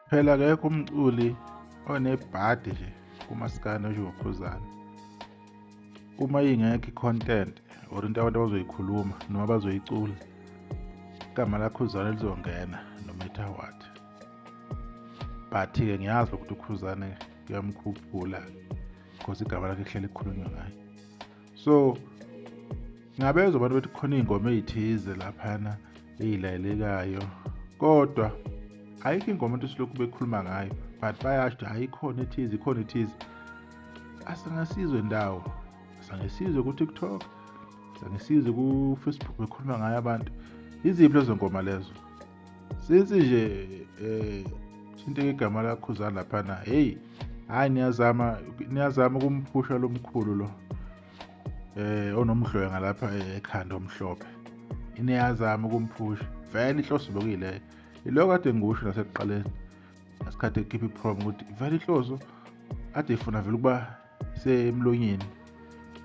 Phela akekho umculi onebhadi nje kumaskandi onjengoKhuzani. Uma ingekho i-content or into abantu abazoyikhuluma noma bazoyicula, igama laKhuzani lizongena no matter what. But-ke ngiyazi ukuthi uKhuzani kuyamkhuphula because igama lakhe kuhlale kukhulunywa ngaye. So ngabezwa abantu bethi kukhona iy'ngoma ey'thize laphana ey'lalelekayo, kodwa ayikho ingoma into esilokhu bekhuluma ngayo, but bayasho ukuthi hhayi ikhona ethize, ikhona ethize. Asingasizwe ndawo, sangesizwe ku-TikTok, sangesizwe ku-Facebook bekhuluma ngayo abantu. Iziphi lezo ngoma lezo? Since nje thinteka igama laKhuzani laphana, hey, hhayi niyazama, niyazama ukumphusha lo mkhulu lo onomdlwenga lapha ekhanda omhlophe. Niyazama ukumphusha, vele inhloso bekuyileyo. Yiloko kade ngikusho nasekuqaleni ngesikhathi ekhipha i-promo ukuthi vele inhloso kade ifuna vele ukuba semlonyeni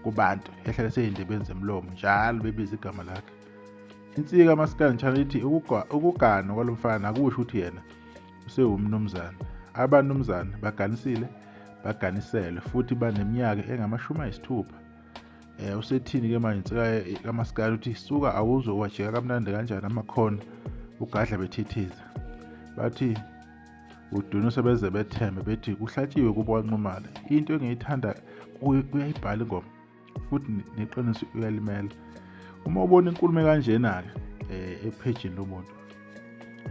kubantu, ehlale sey'ndebeni zemlomo njalo bebiza igama lakhe. Insika kaMaskandi Channel ithi ukuganwa kwalo mfana akusho ukuthi yena usewumnumzane. Abanumzane baganisile, baganiselwe futhi baneminyaka engama-60. Usethini-ke manje insika kaMaskandi uthi suka awuzwe wajika kamnandi kanjani amakhona ugadla bethithiza. Bathi udunusa beze bethembe bethi kuhlatshiwe kubo kwaNxumalo. Into engiyithanda uyayibhala ingoma futhi neqiniso uyalimela. Uma ubona inkulumo kanjena-ke ephejini lomuntu,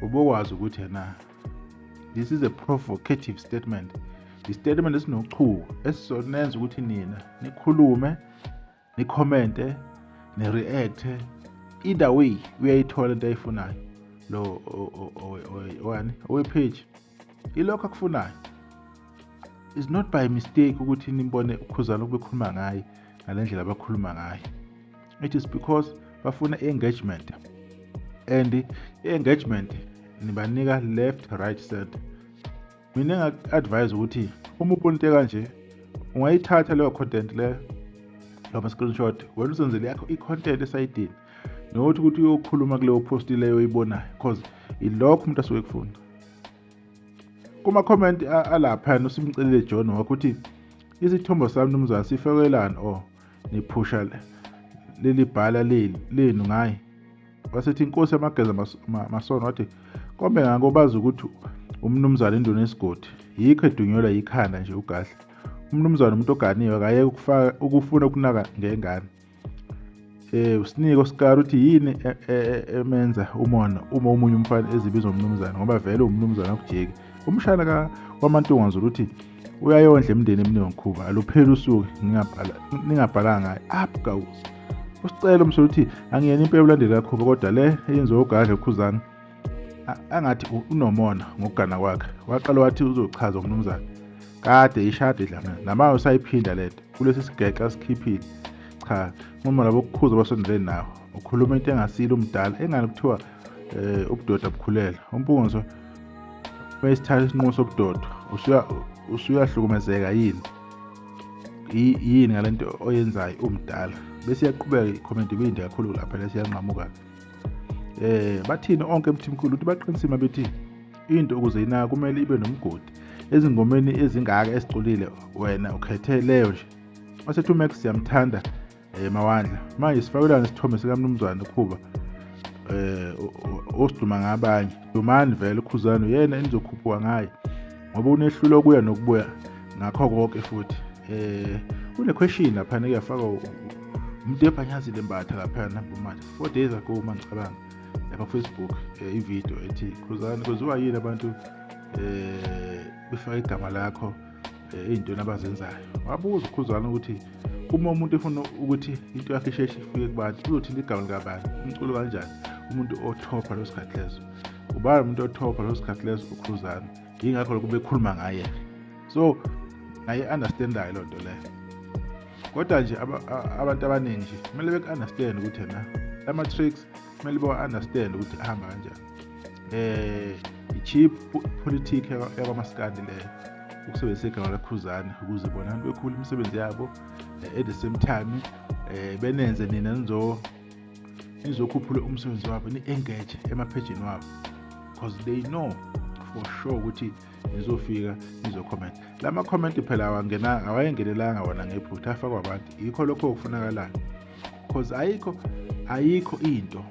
ubokwazi ukuthi yena this is a provocative statement. I-statement esinochuku esizonenza ukuthi nina nikhulume, nikhomente, ni-react-e. Either way uyayithola into ayifunayo lo owani owe-page, ilokho akufunayo. It's not by mistake ukuthi nibone uKhuzani ukubekhuluma ngaye ngale ndlela abakhuluma ngayo. It is because bafuna i-engagement, and i-engagement nibanika left, right, center. Mina engaku-advise ukuthi uma ubona into kanje ungayithatha leyo content leyo noma screenshot, wena uzenzele yakho i-content esayidini, nokuthi ukuthi uyokhuluma kuleyo post leyo oyibonayo, because ilokho umuntu asuke ekufuna. Kuma-comment alaphana uSimcelile John wakho uthi isithombo sami mnumzane sifakelani or niphusha leli bhala lenu ngaye. Wasethi inkosi yamageza Masono wathi kombe ngako bazi ukuthi umnumzane induna yesigodi, yikho edunyelwa yikhanda nje uGadla. Umnumzane umuntu oganiwe akayeke ukufaka ukufuna ukunaka ngengane. Usiniko Oscar uthi yini emenza umona uma omunye umfana ezibiza umnumzane, ngoba vele umnumzane akujiki. Umshana ka waMantungwa Zulu uthi uyayondla imindeni eminingi ngikhuba alupheli usuku ngingabhala ningabhalanga ngaye up gawuzi. Usicela umsolo uthi angiyena impela ulandeli kaKhuba, kodwa le eyenziwa uGadla uKhuzani angathi unomona ngokugana kwakhe. Waqala wathi uzochaza umnumzane kade ishade idlamini, namanje usayiphinda lento kulesi sigexa asikhiphile. Cha, uma labo kukhuza basondelene nawo ukhuluma into engasile umdala engani kuthiwa ubudoda bukhulele. Umpunzo mayisithatha isinqumo sobudoda usuyahlukumezeka yini yini ngalento oyenzayo umdala. Bese iyaqhubeka i-comment ibinde kakhulu lapha lesiyanqamuka. Bathini onke emthimkhulu ukuthi baqinisile bethi into ukuze inaka kumele ibe nomgodi. Ezingomeni ezingaka esiculile wena ukhethe leyo nje. Wasethi uMax siyamthanda Mawandla. Manje sifakelana isithombe sikaMnumzane Khuba osiduma ngabanye. Dumani vele uKhuzani uyena enizokhuphuka ngaye ngoba unehlula ukuya nokubuya ngakho konke futhi. Kune question lapha kuyafaka umuntu ebhanyazile mbatha lapha namba 4 days ago uma ngicabanga lapha ku Facebook i-video ethi Khuzani kwenziwa yini abantu befaka igama lakho ey'ntweni abazenzayo. Wabuza uKhuzani ukuthi uma umuntu efuna ukuthi into yakhe isheshe ifike kubantu uzothinta igama likabani, umculo kanjani, umuntu othopha leso sikhathi leso. Ubani umuntu othopha leso sikhathi leso? uKhuzani. Yingakho lokhu bekhuluma ngaye. So ngayi-understandayo loo nto leyo. Kodwa nje abantu abaningi nje kumele beku-understand ukuthi yena ama-tricks kumele bawa-understand ukuthi ahamba kanjani. I-cheap politic yakwaMaskandi leyo, ukusebenzisa igama laKhuzani ukuze bona abantu bekhule imisebenzi yabo, at the same time benenze nina nizokhuphula umsebenzi wabo, ni-engage emaphejini wabo, because they know for sure ukuthi nizofika nizo-comment. Lama comment phela awangena, awayengenelanga wona ngephutha, afakwa abantu. Yikho lokho okufunakalayo, because ayikho into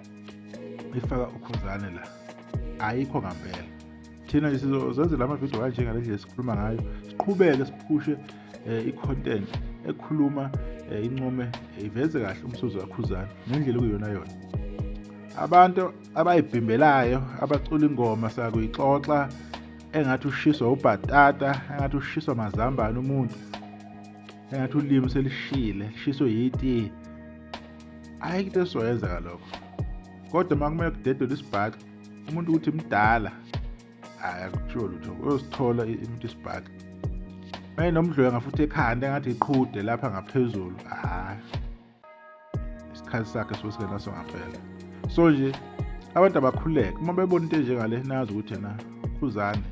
efaka uKhuzani la, ayikho ngampela. Thina nje sizozenzela amavidiyo kanje ngale ndlela esikhuluma ngayo, siqhubeke siphushe i-content ekhuluma, income, iveze kahle umsebenzi kaKhuzani ngendlela okuyiyona yona. Abantu abayibhimbelayo, abacula ingoma sakuyixoxa engathi ushiswa ubhatata, engathi ushiswa amazambane umuntu, engathi ulimi selishile, lishiswe yitiye. Ayikho into esizoyenza ngalokho. Kodwa uma kumele kudedelwe isibhaxu, umuntu ukuthi mdala, hhayi akushiwo lutho, uyosithola umuntu isibhaxu. Uma enomdlwenga futhi ekhanda engathi iqhude lapha ngaphezulu, hhayi isikhathi sakhe suke singenaso ngampela. So nje abantu abakhululeke uma bebona into enjengale, nazi ukuthi yena Khuzani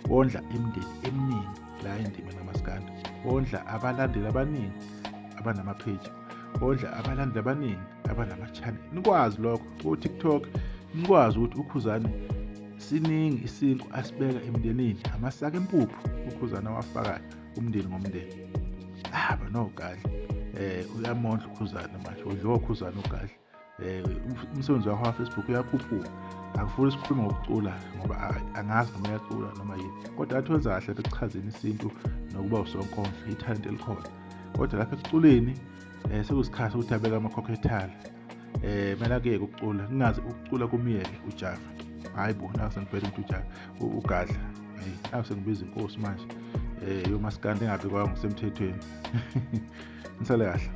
wondla imindeni eminingi la endimeni kamaskandi, wondla abalandeli abaningi abanama-page, wondla abalandeli abaningi abanama-channel. Nikwazi lokho ku-TikTok, nikwazi ukuthi uKhuzani siningi isinkwa asibeka emndenini, amasaka empuphu uKhuzani awafakayo umndeni ngomndeni. Haba noGadla, uyamondla uKhuzani manje, udliwa uKhuzani uGadla. Umsebenzi wakho wa-Facebook uyakhuphuka. Akufuni sikhulume ngokucula ngoba angazi noma uyacula noma yini, kodwa athi wenza kahle ekuchazeni isintu nokuba usonkondlo, ithalente elikhona. Kodwa lapha ekuculeni sekuyisikhathi ukuthi abeke amakhokho ethala. Kumele akuyeke ukucula, kungaze ukucula kumyeke uJava. Hhayi bo, naku sengibheka umuntu uJava, uGadla. Hhayi, naku sengibiza inkosi manje yomaskandi engabikwayo ngokusemthethweni. Nisale kahle.